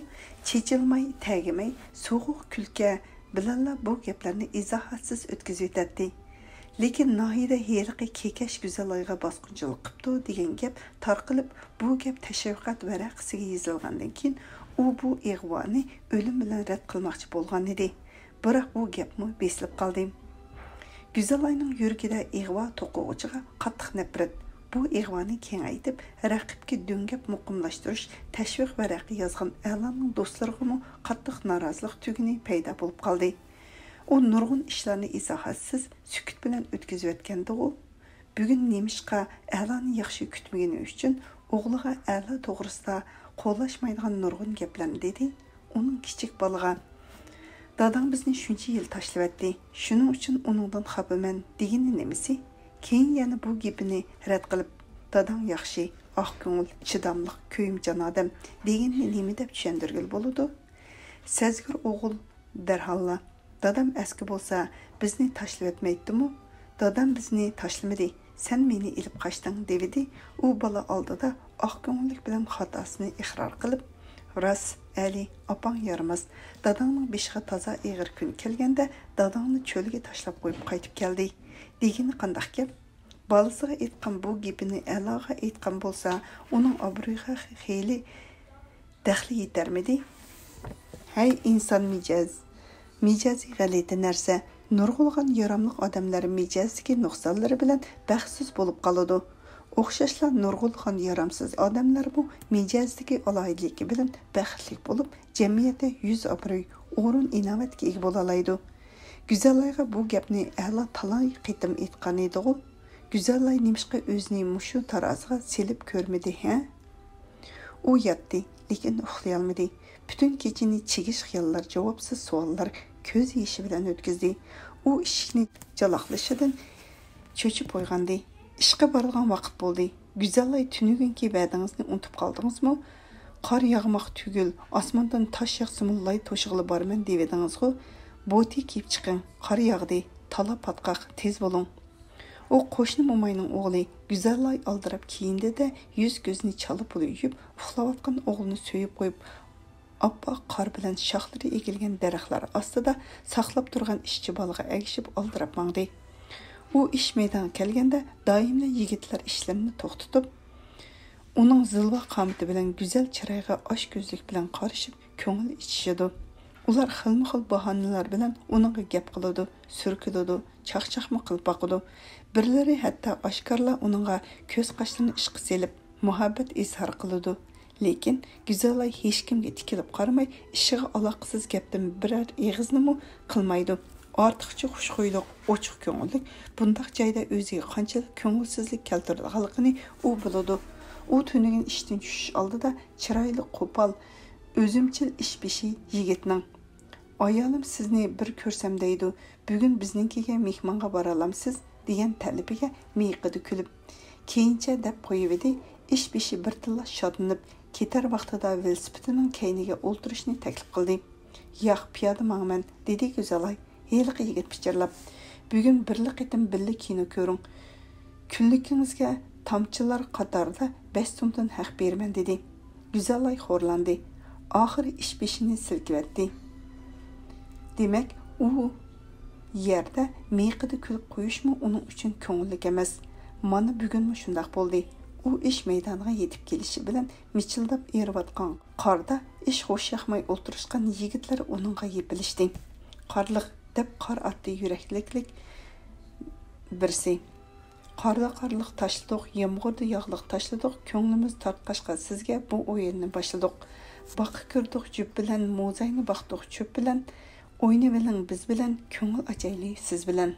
چېچىلماي، تەگمەي، سوغۇق كۈلكە بىلەنلا بۇ گەپلەرنى ئىزاھاتسىز ئۆتكۈزۈۋېتەتتى. لېكىن ناھىيىدە ھېلىقى كېكەش گۈزەلئايغا باسقۇنچىلىق قىپتۇ دېگەن گەپ تارقىلىپ، بۇ گەپ تەشۋىقات ۋەرەقىسىگە يېزىلغاندىن كېيىن، ئۇ بۇ ئىغۋانى ئۆلۈم بىلەن رەت قىلماقچى بولغانىدى. بىراق بۇ گەپمۇ بېسىلىپ قالدى. گۈزەلئاينىڭ يۈرىكىدە ئىغۋا توقۇغۇچىغا قاتتىق نەپرەت، بۇ ئىغۋانى كېڭەيتىپ، رەقىبكە دۆڭگەپ مۇقىملاشتۇرۇش، تەشۋىق ۋەرەقە يازغان ئەلانىڭ دوستلىرىغىمۇ قاتتىق نارازىلىق تۈگۈنى پەيدا بولۇپ قالدى. ئۇ نۇرغۇن ئىشلارنى ئىزاھاتسىز، سۈكۈت بىلەن ئۆتكۈزۈۋەتكەندىغۇ. بۈگۈن نېمىشقا ئەلانى ياخشى كۈتمىگىنى ئۈچۈن ئوغلىغا ئەلا توغرىسىدا قولاشمايدىغان نۇرغۇن گەپلەرنى دېدى؟ ئۇنىڭ كىچىك بالىغا، «داداڭ بىزنى شۇنچە يىل تاشلىۋەتتى، شۇنىڭ ئۈچۈن ئۇنىڭدىن خاپىمەن» دېگىنى نېمىسى؟ كېيىن يەنە بۇ گېپىنى رەت قىلىپ، «داداڭ ياخشى، ئاق كۆڭۈل، چىداملىق، كۆيۈمچان ئادەم» دېگىنىنى نېمە دەپ چۈشەندۈرگىلى بولىدۇ؟ سەزگۈر ئوغۇل دەرھاللا، «دادام ئەسكى بولسا، بىزنى تاشلىۋەتمەيتتىمۇ؟ دادام بىزنى تاشلىمىدى، سەن مېنى ئېلىپ قاچتىڭ» دېۋىدى. ئۇ بالا ئالدىدا ئاق كۆڭۈللۈك بىلەن خاتاسىنى ئىقرار قىلىپ، «راست، ئەلى، ئاپاڭ يارىماس. داداڭنىڭ بېشىغا تازا ئېغىر كۈن كەلگەندە، داداڭنى چۆلگە تاشلاپ قويۇپ قايتىپ كەلدى» دېگىنى قانداق گەپ؟ بالىسىغا ئېيتقان بۇ گېپىنى ئەلاغا ئېيتقان بولسا، ئۇنىڭ ئابرۇيىغا خېلى دەخلى يېتەرمىدى؟ ھەي، ئىنسان مىجەز! مىجەزى غەلىتە نەرسە. نۇرغۇنلىغان ياراملىق ئادەملەر مىجەزدىكى نۇقسانلىرى بىلەن بەختسىز بولۇپ قالىدۇ. ئوخشاشلا نۇرغۇنلىغان يارامسىز ئادەملەرمۇ مىجەزدىكى ئالاھىدىلىكى بىلەن بەختلىك بولۇپ، جەمئىيەتتە يۈز ئابرۇي، ئورۇن ئىناۋەتكە ئىگە بولالايدۇ. گۈزەلئايغا بۇ گەپنى ئەلا تالاي قېتىم ئېيتقان ئىدىغۇ؟ گۈزەلئاي نېمىشقا ئۆزىنى مۇشۇ تارازىغا سېلىپ كۆرمىدى، ھە؟ ئۇ ياتتى، لېكىن ئۇخلىيالمىدى. پۈتۈن كېچىنى چىگىش خىياللار، جاۋابسىز سوئاللار، كۆز يېشى بىلەن ئۆتكۈزدى. ئۇ ئىشىكنى جالاقلىشىدىن چۆچۈپ ئويغاندى. ئىشقا بارىدىغان ۋاقىت بولدى. گۈزەلئاي، تۈنۈگۈنكى ۋەدىڭىزنى ئۇنتۇپ قالدىڭىزمۇ؟ قار ياغماق تۈگۈل، ئاسماندىن تاش ياغسىمۇ لاي توشۇغىلى بارىمەن دېۋىدىڭىزغۇ؟ بوتى كىيىپ چىقىڭ، قار ياغدى، تالا پاتقاق، تېز بولۇڭ. ئۇ قوشنا موماينىڭ ئوغلى. گۈزەلئاي ئالدىراپ كىيىندى-دە، يۈز-كۆزىنى چالا پۇلا يۇيۇپ، ئۇخلاۋاتقان ئوغلىنى سۆيۈپ قويۇپ، ئاپئاق قار بىلەن شاخلىرى ئېگىلگەن دەرەخلەر ئاستىدا ساقلاپ تۇرغان ئىشچى بالىغا ئەگىشىپ ئالدىراپ ماڭدى. ئۇ ئىش مەيدانىغا كەلگەندە، دائىملا يىگىتلەر ئىشلىرىنى توختىتىپ، ئۇنىڭ زىلۋا قامىتى بىلەن گۈزەل چىرايىغا ئاچ كۆزلۈك بىلەن قارىشىپ، كۆڭۈل ئېچىشىدۇ. ئۇلار خىلمۇخىل باھانىلەر بىلەن ئۇنىڭغا گەپ قىلىدۇ، سۈركىلىدۇ، چاقچاقمۇ قىلىپ باقىدۇ. بىرلىرى ھەتتا ئاشكارىلا ئۇنىڭغا كۆز-قاشلىرىنى ئىشقا سېلىپ، مۇھەببەت ئىزھار قىلىدۇ. لېكىن گۈزەلئاي ھېچكىمگە تىكىلىپ قارىماي، ئىشىغا ئالاقىسىز گەپتىن بىرەر ئېغىزنىمۇ قىلمايدۇ. ئارتۇقچە خۇشخۇيلۇق، ئوچۇق كۆڭۈللۈك بۇنداق جايدا ئۆزىگە قانچىلىك كۆڭۈلسىزلىك كەلتۈرىدىغانلىقىنى ئۇ بىلىدۇ. ئۇ تۈنۈگۈن ئىشتىن چۈشۈش ئالدىدا چىرايلىق، قوپال، ئۆزۈمچىل ئىش بېشى يىگىتنىڭ «ئايالىم سىزنى بىر كۆرسەم دەيدۇ، بۈگۈن بىزنىڭكىگە مېھمانغا بارالامسىز؟» دېگەن تەلىپىگە مىيىقىدا كۈلۈپ، «كېيىنچە» دەپ قويۇۋىدى. ئىش بېشى بىردىنلا شادلىنىپ، كېتەر ۋاقتىدا ۋېلىسىپىتىنىڭ كەينىگە ئولتۇرۇشنى تەكلىپ قىلدى. «ياق، پىيادە ماڭىمەن»، دېدى گۈزەلاي ھېلىقى يىگىت پىچىرلاپ. «بۈگۈن بىرلا قېتىم بىللە كىنو كۆرۈڭ. كۈنلۈكىڭىزگە تامچىلار قاتارىدا بەش سومدىن ھەق بېرىمەن»، دېدى. گۈزەلاي خورلاندى. ئاخىرى ئىش بېشىنى سىلكىۋەتتى. دېمەك، ئۇ يەردە مىيىقىدا كۈلۈپ قويۇشمۇ ئۇنىڭ ئۈچۈن كۆڭۈللۈك ئەمەس. مانا بۈگۈنمۇ شۇنداق بولدى. ئۇ ئىش مەيدانىغا يېتىپ كېلىشى بىلەن مىچىلداپ ئېرىۋاتقان قاردا ئىش خۇشياقماي ئولتۇرۇشقان يىگىتلەر ئۇنىڭغا يېپىلىشتى. «قارلىق» دەپ قار ئاتتى يۈرەكلىكلىك بىرسى. «قاردا قارلىق تاشلىدۇق، يامغۇردا ياغلىق تاشلىدۇق، كۆڭلىمىز تارتقاچقا سىزگە بۇ ئويۇننى باشلىدۇق. باغقا كىردۇق جۈپ بىلەن، موزاينى باقتۇق چۆپ بىلەن، ئوينىۋېلىڭ بىز بىلەن، كۆڭۈل ئاچايلى سىز بىلەن.»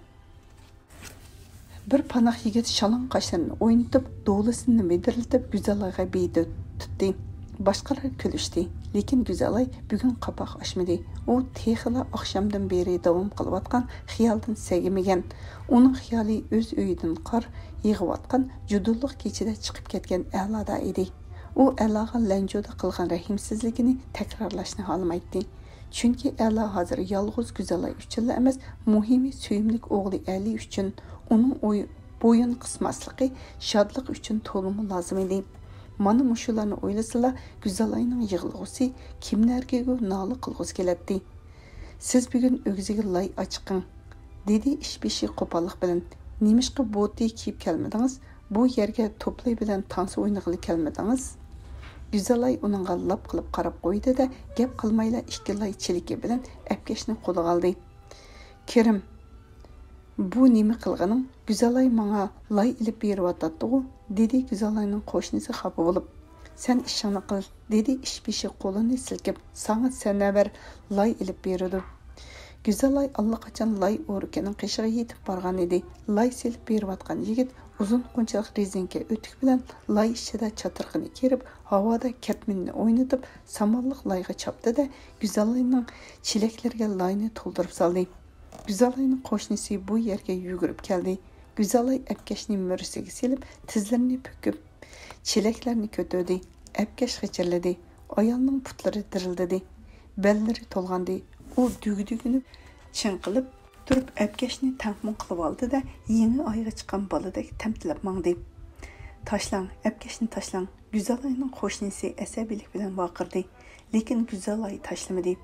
بىر پاناق يىگىت شالاڭ قاشلىرىنى ئوينىتىپ، دولىسىنى مىدىرلىتىپ، گۈزەلايغا بېيىتىپ تۇتتى. باشقىلار كۈلۈشتى، لېكىن گۈزەلاي بۈگۈن قاپاق ئاچمىدى. ئۇ تېخىلا ئاخشامدىن بېرى داۋام قىلىۋاتقان خىيالدىن سەگىمىگەن. ئۇنىڭ خىيالى ئۆز ئۆيىدىن قار يېغىۋاتقان جۇدۇنلۇق كېچىدە چىقىپ كەتكەن ئەلادا ئىدى. ئۇ ئەلاغا لەنجۇدا قىلغان رەھىمسىزلىكىنى تەكرارلاشنى خالىمايتتى. چۈنكى ئەلا ھازىر يالغۇز گۈزەلاي ئۈچۈنلا ئەمەس، مۇھىمى سۆيۈملۈك ئوغلى ئەلى ئۈچۈن، ئۇنىڭ ئوي-، بويۇن قىسماسلىقى شادلىق ئۈچۈن تولىمۇ لازىم ئىدى. مانا مۇشۇلارنى ئويلىسىلا، گۈزەلاينىڭ يىغلىغۇسى، كىملەرگىگۇ نالە قىلغۇسى كېلەتتى. «سىز بۈگۈن ئۆگزىگە لاي ئاچىقىڭ»، دېدى ئىش بېشى قوپاللىق بىلەن. «نېمىشقا بوتى كىيىپ كەلمىدىڭىز؟ بۇ يەرگە توپ لاي بىلەن تانسا ئوينىغىلى كەلمىدىڭىز؟» گۈزەلاي ئۇنىڭغا لاپ قىلىپ قاراپ قويدى-دە، گەپ قىلمايلا ئىككى لاي چېلىكى بىلەن ئەپكەشنى قولىغا ئالدى. «كېرىم، بۇ نېمە قىلغىنىڭ؟ گۈزەلاي ماڭا لاي ئېلىپ بېرىۋاتاتتىغۇ؟» دېدى گۈزەلاينىڭ قوشنىسى خاپا بولۇپ. «سەن ئىشىڭنى قىل»، دېدى ئىش بېشى قولىنى سىلكىپ. «ساڭا سەنەۋەر لاي ئېلىپ بېرىدۇ.» گۈزەلاي ئاللىقاچان لاي ئورىكىنىڭ قېشىغا يېتىپ بارغان ئىدى. لاي سېلىپ بېرىۋاتقان يىگىت ئۇزۇن قونچىلىق رېزىنكە ئۆتۈك بىلەن لاي ئىچىدە چاتىرىقىنى كېرىپ، ھاۋادا كەتمىنىنى ئوينىتىپ، سامانلىق لايغا چاپتى-دە، گۈزەلاينىڭ چېلەكلىرىگە لاينى تولدۇرۇپ سالدى. گۈزەلاينىڭ قوشنىسى بۇ يەرگە يۈگۈرۈپ كەلدى. گۈزەلاي ئەپكەشنى مۈرىسىگە سېلىپ، تىزلىرىنى پۈكۈپ، چېلەكلەرنى كۆتۈردى. ئەپكەش غىچىرلىدى. ئايالنىڭ پۇتلىرى دىرىلدىدى. بەللىرى تولغاندى. ئۇ دۈگدۈگىنى چىڭقىلىپ تۇرۇپ، ئەپكەشنى تەڭپۇڭ قىلىۋالدى-دە، يېڭى ئايغا چىققان بالىدەك تەمتىلەپ ماڭدى. «تاشلاڭ، ئەپكەشنى تاشلاڭ!» گۈزەلاينىڭ قوشنىسى ئەسەبىيلىك بىلەن ۋارقىرىدى. لېكىن گۈزەلاي تاشلىمىدى.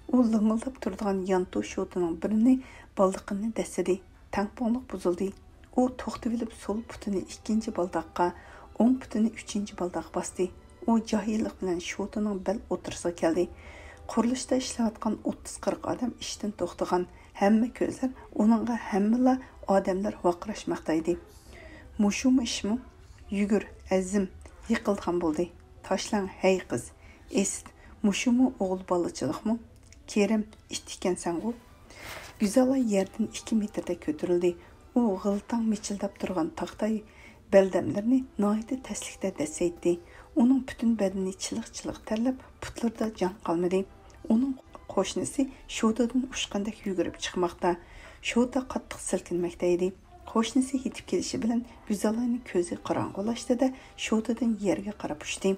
ئۇ لىڭىلداپ تۇرىدىغان يانتۇ شوتىنىڭ بىرىنى بالدىقىنى دەسسىدى. تەڭپۇڭلۇق بۇزۇلدى. ئۇ توختىۋېلىپ سول پۇتىنى ئىككىنچى بالداققا، ئوڭ پۇتىنى ئۈچىنچى بالداققا باستى. ئۇ جاھىللىق بىلەن شوتىنىڭ بەل ئوتتۇرىسىغا كەلدى. قۇرۇلۇشتا ئىشلەۋاتقان ئوتتۇز قىرىق ئادەم ئىشتىن توختىغان. ھەممە كۆزلەر ئۇنىڭغا، ھەممىلا ئادەملەر ۋارقىراشماقتا ئىدى. «مۇشۇمۇ ئىشمۇ؟ يۈگۈر، ئەزىم!» يىقىلىدىغان بولدى. «تاشلاڭ، ھەي قىز! ئىسىت! مۇشۇمۇ ئوغۇل بالىچىلىقمۇ؟» «كېرىم، ئىت ئىكەنسەنغۇ؟» گۈزەلاي يەردىن ئىككى مېتىردە كۆتۈرۈلدى. ئۇ غىلتاڭ مىچىلداپ تۇرغان تاختاي بەلدەملىرىنى ناھايىتى تەسلىكتە دەسسەيتتى. ئۇنىڭ پۈتۈن بەدىنى چىلىق-چىلىق تەرلەپ، پۇتلىرىدا جان قالمىدى. ئۇنىڭ قوشنىسى شوتىدىن ئۇچقاندەك يۈگۈرۈپ چىقماقتا. شوتا قاتتىق سىلكىنمەكتە ئىدى. قوشنىسى يېتىپ كېلىشى بىلەن گۈزەلاينىڭ كۆزى قاراڭغۇلاشتى-دە، شوتىدىن يەرگە قاراپ چۈشتى.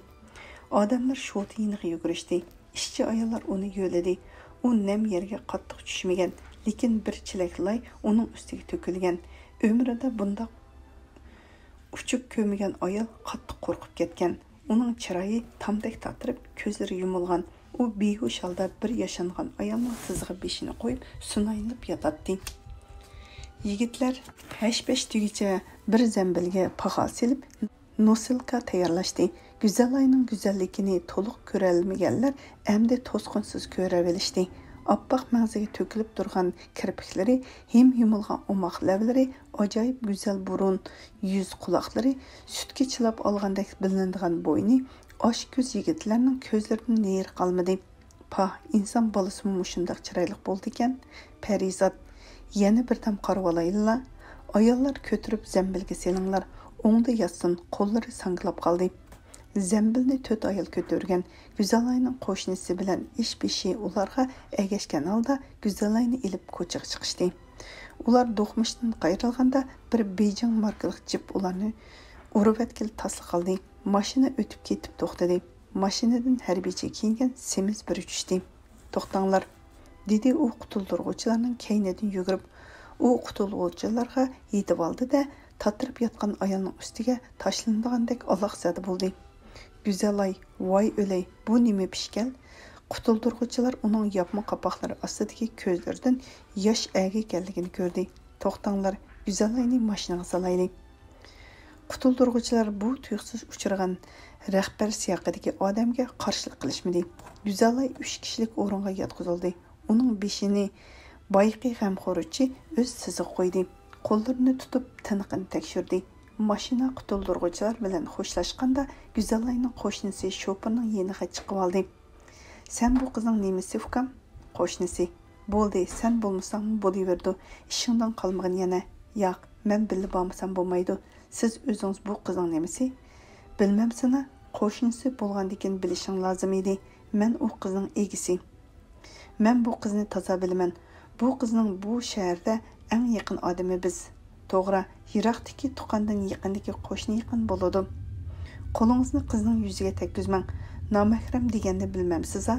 ئادەملەر شوتا يېنىغا يۈگۈرۈشتى. ئىشچى ئاياللار ئۇنى يۆلىدى. ئۇ نەم يەرگە قاتتىق چۈشمىگەن، لېكىن بىر چېلەك لاي ئۇنىڭ ئۈستىگە تۆكۈلگەن. ئۆمرىدە بۇنداق ئۇچۇپ كۆرمىگەن ئايال قاتتىق قورقۇپ كەتكەن. ئۇنىڭ چىرايى تامدەك تاتىرىپ، كۆزلىرى يۇمۇلغان. ئۇ بىھوش ھالدا بىر ياشانغان ئايالنىڭ تىزىغا بېشىنى قويۇپ، سۇنايلىنىپ ياتاتتى. يىگىتلەر ھەش-پەش دېگۈچە بىر زەمبىلگە پاخال سېلىپ، نوسىلكا تەييارلاشتى. گۈزەلاينىڭ گۈزەللىكىنى تولۇق كۆرەلمىگەنلەر ئەمدى توسقۇنسىز كۆرۈۋېلىشتى. ئاپئاق مەڭزىگە تۆكۈلۈپ تۇرغان كىرپىكلىرى، ھىم يۇمۇلغان ئوماق لەۋلىرى، ئاجايىپ گۈزەل بۇرۇن، يۈز، قۇلاقلىرى، سۈتكە چىلاپ ئالغاندەك بىلىنىدىغان بوينى، ئاشكۆز يىگىتلەرنىڭ كۆزلىرىدىن نېرى قالمىدى. پاھ، ئىنسان بالىسىمۇ مۇشۇنداق چىرايلىق بولىدىكەن. پەرىزات، يەنە بىردەم قارىۋالايلىلا. ئاياللار كۆتۈرۈپ زەمبىلگە سېلىڭلار. ئوڭدا ياتسۇن، قوللىرى ساڭگىلاپ قالدى. زەمبىلنى تۆت ئايال كۆتۈرگەن. گۈزەلاينىڭ قوشنىسى بىلەن ئىش بېشى ئۇلارغا ئەگەشكەن ھالدا گۈزەلاينى ئېلىپ كوچىغا چىقىشتى. ئۇلار دوقمۇشتىن قايرىلغاندا، بىر بېيجىڭ ماركىلىق جىپ ئۇلارنى ئۇرۇۋەتكىلى تاسلا قالدى. ماشىنا ئۆتۈپ كېتىپ توختىدى. ماشىنىدىن ھەربىيچە كىيىنگەن سېمىز بىرى چۈشتى. «توختاڭلار!» دېدى ئۇ قۇتۇلدۇرغۇچىلارنىڭ كەينىدىن يۈگۈرۈپ. ئۇ قۇتۇلغۇچىلارغا يېتىۋالدى-دە، تاتىرىپ ياتقان ئايالنىڭ ئۈستىگە تاشلىنىدىغاندەك ئالاقزادە بولدى. گۈزەلاي، ۋاي ئۆلەي، بۇ نېمە پىشكەل؟ قۇتۇلدۇرغۇچىلار ئۇنىڭ ياپما قاپاقلىرى ئاستىدىكى كۆزلىرىدىن ياش ئەگىگەنلىكىنى كۆردى. «توختاڭلار، گۈزەلاينى ماشىنىغا سالايلى.» قۇتۇلدۇرغۇچىلار بۇ تۇيۇقسىز ئۇچرىغان رەھبەر سىياقىدىكى ئادەمگە قارشىلىق قىلىشمىدى. گۈزەلاي ئۈچ كىشىلىك ئورۇنغا ياتقۇزۇلدى. ئۇنىڭ بېشىنى بايىقى غەمخورچى ئۆز تىزىغا قويدى. قوللىرىنى تۇتۇپ، تىنىقىنى تەكشۈردى. ماشىنا قۇتۇلدۇرغۇچىلار بىلەن خوشلاشقاندا، گۈزەلاينىڭ قوشنىسى شوپۇرنىڭ يېنىغا چىقىۋالدى. «سەن بۇ قىزنىڭ نېمىسى، ئۇكام؟» قوشنىسى: «بولدى، سەن بولمىساڭمۇ بولۇۋېرىدۇ، ئىشىڭدىن قالمىغىن يەنە.» «ياق، مەن بىللە بارمىسام بولمايدۇ. سىز ئۆزىڭىز بۇ قىزنىڭ نېمىسى؟» «بىلمەمسىنا؟ قوشنىسى بولغاندىكىن بىلىشىڭ لازىم ئىدى. مەن ئۇ قىزنىڭ ئىگىسى.» «مەن بۇ قىزنى تازا بىلىمەن. بۇ قىزنىڭ بۇ شەھەردە ئەڭ يېقىن ئادىمى بىز.» «توغرا، يىراقتىكى تۇغقاندىن يېقىندىكى قوشنا يېقىن بولىدۇ.» «قولىڭىزنى قىزنىڭ يۈزىگە تەگكۈزمەڭ. نامەھرەم دېگەننى بىلمەمسىز-ھە؟»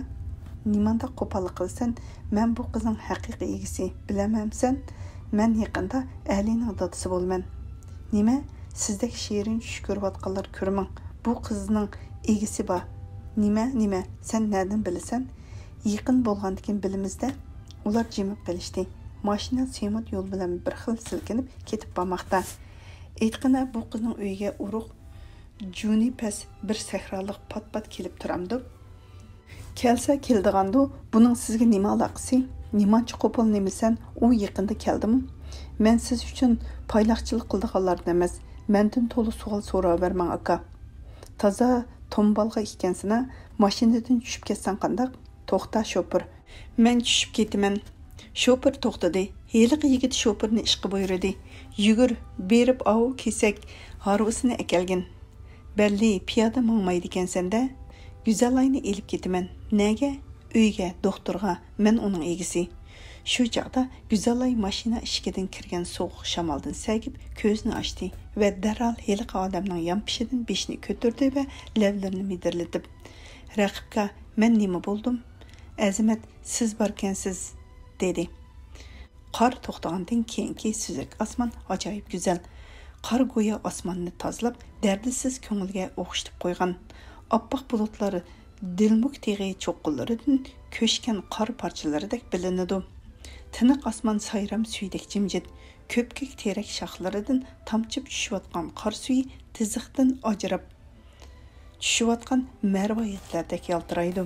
«نېمانداق قوپاللىق قىلىسەن؟ مەن بۇ قىزنىڭ ھەقىقىي ئىگىسى. بىلەمسەن؟ مەن يېقىندا ئەلىنىڭ دادىسى بولىمەن.» «نېمە؟ سىزدەك شېرىن چۈش كۆرۈۋاتقانلار كۆرمەڭ. بۇ قىزنىڭ ئىگىسى بار.» «نېمە، نېمە؟ سەن نەدىن بىلىسەن؟» «يېقىن بولغاندىكىن بىلىمىز-دە.» ئۇلار جىمىپ قېلىشتى. ماشىنا سېمونت يول بىلەن بىر خىل سىلكىنىپ كېتىپ بارماقتا. «ئېيتقىنا، بۇ قىزنىڭ ئۆيىگە ئۇرۇق، جۇنى پەس بىر سەھرالىق پات-پات كېلىپ تۇرامدۇ؟» «كەلسە كېلىدىغاندۇ، بۇنىڭ سىزگە نېمە ئالاقىسى؟ نېمانچە قوپال نېمىسەن، ئۇ يېقىندا كەلدىمۇ؟ مەن سىز ئۈچۈن پايلاقچىلىق قىلىدىغانلاردىن ئەمەس. مەندىن تولا سوئال سوراۋەرمەڭ، ئاكا.» «تازا تومبالغا ئىكەنسەن-ھە، ماشىنىدىن چۈشۈپ كەتسەڭ قانداق؟» «توختا، شوپۇر. مەن چۈشۈپ كېتىمەن.» شوپۇر توختىدى. ھېلىقى يىگىت شوپۇرنى ئىشقا بۇيرۇدى. «يۈگۈر، بېرىپ ئاۋۇ كېسەك ھارۋىسىنى ئەكەلگىن.» «بەللى، پىيادە ماڭمايدىكەنسەن-دە.» «گۈزەلاينى ئېلىپ كېتىمەن.» «نەگە؟» «ئۆيگە، دوختۇرغا. مەن ئۇنىڭ ئىگىسى.» شۇ چاغدا گۈزەلاي ماشىنا ئىشىكىدىن كىرگەن سوغۇق شامالدىن سەگىپ كۆزىنى ئاچتى ۋە دەرھال ھېلىقى ئادەمنىڭ يانپېشىدىن بېشىنى كۆتۈردى ۋە لەۋلىرىنى مىدىرلىتىپ، «رەقىبكا، مەن نېمە بولدۇم؟ ئەزىمەت، سىز باركەنسىز!» دېدى. قار توختىغاندىن كېيىنكى سۈزۈك ئاسمان ئاجايىپ گۈزەل. قار گويا ئاسماننى تازىلاپ، دەردسىز كۆڭۈلگە ئوخشىتىپ قويغان. ئاپئاق بۇلۇتلار دىلمۇك تېغى چوققىلىرىدىن كۆچكەن قار پارچىلىرىدەك بىلىنىدۇ. تىنىق ئاسمان سايرام سۈيىدەك جىمجىت. كۆپكۆك تېرەك شاخلىرىدىن تامچىپ چۈشۈۋاتقان قار سۈيى تىزىقتىن ئاجراپ چۈشۈۋاتقان مەرۋايىتلەردەك يالتىرايدۇ.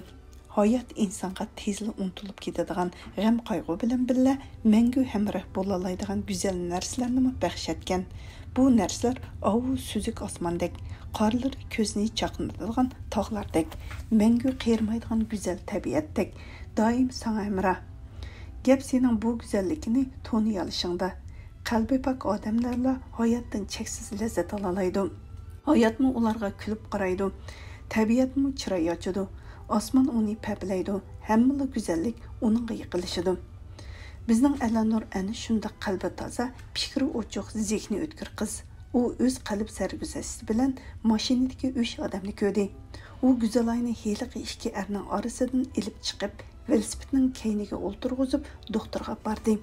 ھايات ئىنسانغا تېزلا ئۇنتۇلۇپ كېتىدىغان غەم-قايغۇ بىلەن بىللە مەڭگۈ ھەمراھ بولالايدىغان گۈزەل نەرسىلەرنىمۇ بەخش ئەتكەن. بۇ نەرسىلەر ئاۋۇ سۈزۈك ئاسماندەك، قارلىرى كۆزنى چاقنىتىدىغان تاغلاردەك، مەڭگۈ قېرىمايدىغان گۈزەل تەبىئەتتەك، دائىم ساڭا ھەمراھ. گەپ سېنىڭ بۇ گۈزەللىكىنى تونۇيالىشىڭدا. قەلبى پاك ئادەملەرلا ھاياتتىن چەكسىز لەززەت ئالالايدۇ. ھاياتمۇ ئۇلارغا كۈلۈپ قارايدۇ. تەبىئەتمۇ چىراي ئاچىدۇ. ئاسمان ئۇنى پەپىلەيدۇ. ھەممىلا گۈزەللىك ئۇنىڭغا يېقىنلىشىدۇ. بىزنىڭ ئەلەنۇر ئەنە شۇنداق قەلبى تازا، پىكرى ئوچۇق، زېھنى ئۆتكۈر قىز. ئۇ ئۆز قەلب سەرگۈزەشتى بىلەن ماشىنىدىكى ئۈچ ئادەمنى كۆردى. ئۇ گۈزەلاينى ھېلىقى ئىككى ئەرنىڭ ئارىسىدىن ئېلىپ چىقىپ، ۋېلىسىپىتنىڭ كەينىگە ئولتۇرغۇزۇپ، دوختۇرغا ئاپاردى.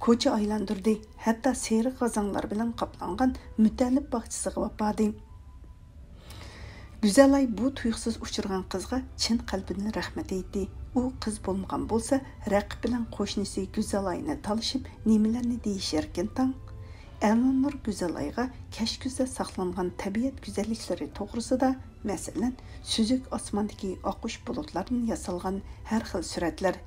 كوچا ئايلاندۇردى، ھەتتا سېرىق غازاڭلار بىلەن قاپلانغان مۇتەللىپ باغچىسىغا ئاپاردى. گۈزەلاي بۇ تۇيۇقسىز ئۇچرىغان قىزغا چىن قەلبىدىن رەھمەت ئېيتتى. ئۇ قىز بولمىغان بولسا، رەقىب بىلەن قوشنىسى گۈزەلاينى تالىشىپ، نېمىلەرنى دېيىشەركىن تاڭ؟ ئەلنۇر گۈزەلايغا كەچكۈزدە ساقلانغان تەبىئەت گۈزەللىكلىرى توغرىسىدا، مەسىلەن، سۈزۈك ئاسماندىكى ئاققۇچ بۇلۇتلاردىن ياسالغان ھەر خىل سۈرەتلەر،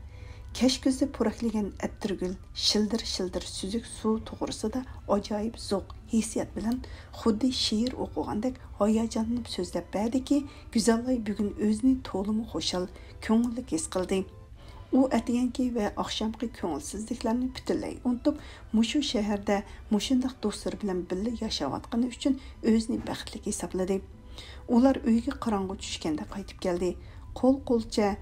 كەچكۈزدە پۇراكلىگەن ئەتىرگۈل، شىلدىر-شىلدىر سۈزۈك سۇ توغرىسىدا ئاجايىپ زوق، ھېسسىيات بىلەن خۇددى شېئىر ئوقۇغاندەك ھاياجانلىنىپ سۆزلەپ بەردىكى، گۈزەلئاي بۈگۈن ئۆزىنى تولىمۇ خۇشال، كۆڭۈللۈك ھېس قىلدى. ئۇ ئەتىگەنكى ۋە ئاخشامقى كۆڭۈلسىزلىكلەرنى پۈتۈنلەي ئۇنتۇپ، مۇشۇ شەھەردە مۇشۇنداق دوستلىرى بىلەن بىللە ياشاۋاتقىنى ئۈچۈن ئۆزىنى بەختلىك ھېسابلىدى. ئۇلار ئۆيگە قاراڭغۇ چۈشكەندە قايتىپ كەلدى. قول-قولچە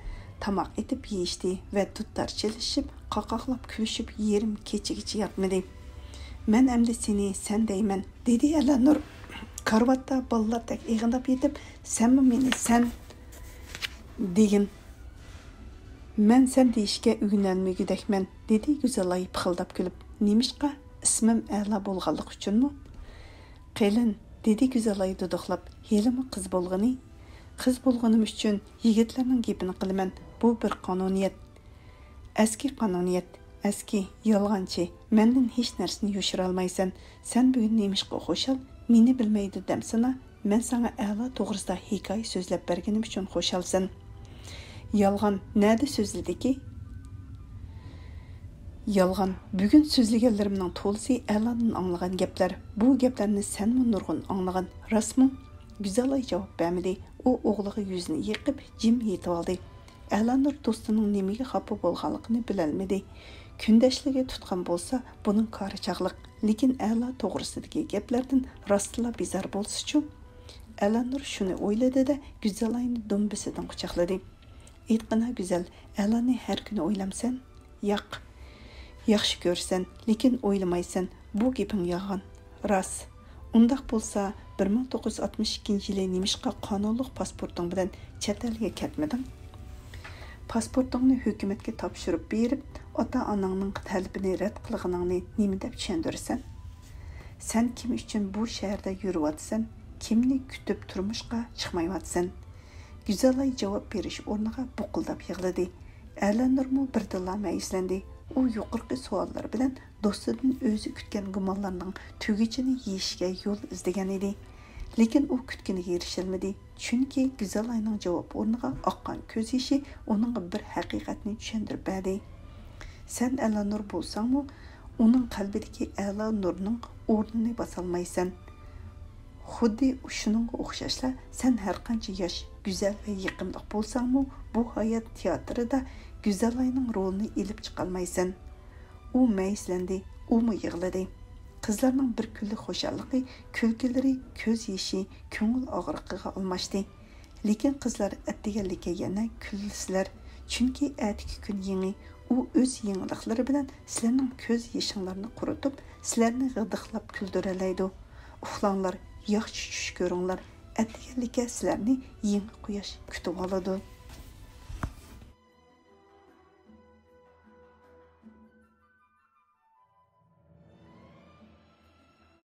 تاماق ئېتىپ يېيىشتى ۋە دۇتار چېلىشىپ، قاقاقلاپ كۈلۈشۈپ يېرىم كېچىگىچە ياتمىدى. مەن ئەمدى سېنى سەن دەيمەن، دېدى ئەلەنۇر كارىۋاتتا بالىلاردەك ئېغىنداپ يېتىپ. سەنمۇ مېنى سەن دېگىن. مەن سەن دېيىشكە ئۆگىنەلمىگۈدەكمەن، دېدى گۈزەلاي پىخىلداپ كۈلۈپ. نېمىشقا؟ ئىسمىم ئەلا بولغانلىقى ئۈچۈنمۇ؟ قېلىن، دېدى گۈزەلاي دۇدۇقلاپ، ھېلىمۇ قىز بولغىنى؟ قىز بولغىنىم ئۈچۈن يىگىتلەرنىڭ گېپىنى قىلىمەن، بۇ بىر قانۇنىيەت. ئەسكى قانۇنىيەت، ئەسكى، يالغانچى، مەندىن ھېچ نەرسىنى يوشۇرالمايسەن. سەن بۈگۈن نېمىشقا خۇشال؟ مېنى بىلمەيدۇ دەمسىنا؟ مەن ساڭا ئەلا توغرىسىدا ھېكايە سۆزلەپ بەرگىنىم ئۈچۈن خۇشالسەن. يالغان نەدە سۆزلىدىكى؟ يالغان. بۈگۈن سۆزلىگەنلىرىمنىڭ تولىسى ئەلادىن ئاڭلىغان گەپلەر. بۇ گەپلەرنى سەنمۇ نۇرغۇن ئاڭلىغان، راستمۇ؟ گۈزەلاي جاۋاب بەرمىدى. ئۇ ئوغلىغا يۈزىنى يېقىپ، جىم يېتىۋالدى. ئەلانۇر دوستىنىڭ نېمىگە خاپا بولغانلىقىنى بىلەلمىدى. كۈندەشلىكى تۇتقان بولسا، بۇنىڭ كارى چاغلىق. لېكىن ئەلا توغرىسىدىكى گەپلەردىن راستلا بىزار بولسىچۇ؟ ئەلانۇر شۇنى ئويلىدى-دە، گۈزەلاينى دۈمبىسىدىن قۇچاقلىدى. ئېيتقىنا، گۈزەل، ئەلانى ھەر كۈنى ئويلامسەن؟ ياق. ياخشى كۆرىسەن، لېكىن ئويلىمايسەن. بۇ گېپىڭ يالغان. راست. ئۇنداق بولسا، بىر مىڭ توققۇز يۈز ئاتمىش ئىككىنچى يىلى نېمىشقا قانۇنلۇق پاسپورتۇڭ بىلەن چەت ئەلگە كەتمىدىڭ؟ پاسپورتۇڭنى ھۆكۈمەتكە تاپشۇرۇپ بېرىپ، ئاتا-ئاناڭنىڭ تەلىپىنى رەت قىلغىنىڭنى نېمە دەپ چۈشەندۈرىسەن؟ سەن كىم ئۈچۈن بۇ شەھەردە يۈرۈۋاتىسەن؟ كىمنى كۈتۈپ تۇرمۇشقا چىقمايۋاتىسەن؟ گۈزەلاي جاۋاب بېرىش ئورنىغا بۇقۇلداپ يىغلىدى. ئەلانۇرمۇ بىردىنلا مەيۈسلەندى. ئۇ يۇقىرىقى سوئاللار بىلەن دوستىدىن ئۆزى كۈتكەن گۇمانلارنىڭ تۈگىچىنى يېشىشكە يول ئىزدىگەن ئىدى. لېكىن ئۇ كۈتكىنىگە ئېرىشەلمىدى. چۈنكى گۈزەلاينىڭ جاۋاب ئورنىغا ئاققان كۆز يېشى ئۇنىڭغا بىر ھەقىقەتنى چۈشەندۈرۈپ بەردى. سەن ئەلانۇر بولساڭمۇ، ئۇنىڭ قەلبىدىكى ئەلانۇرنىڭ ئورنىنى باسالمايسەن. خۇددى شۇنىڭغا ئوخشاشلا، سەن ھەرقانچە ياش، گۈزەل ۋە يېقىملىق بولساڭمۇ، بۇ ھايات تىياتىرىدا گۈزەلاينىڭ رولىنى ئېلىپ چىقالمايسەن. ئۇ مەيۈسلەندى، ئۇمۇ يىغلىدى. قىزلارنىڭ بىر كۈنلۈك خۇشاللىقى، كۈلكىلىرى، كۆز يېشى، كۆڭۈل ئاغرىقىغا ئالماشتى. لېكىن قىزلار ئەتىگەنلىككە يەنە كۈلىسىلەر، چۈنكى ئەتىكى كۈن يېڭى. ئۇ ئۆز يېڭىلىقلىرى بىلەن سىلەرنىڭ كۆز يېشىڭلارنى قۇرۇتۇپ، سىلەرنى غىدىقلاپ كۈلدۈرەلەيدۇ. ئۇخلاڭلار، ياخشى چۈش كۆرۈڭلار، ئەتىگەنلىككە سىلەرنى يېڭى قۇياش كۈتۈۋالىدۇ.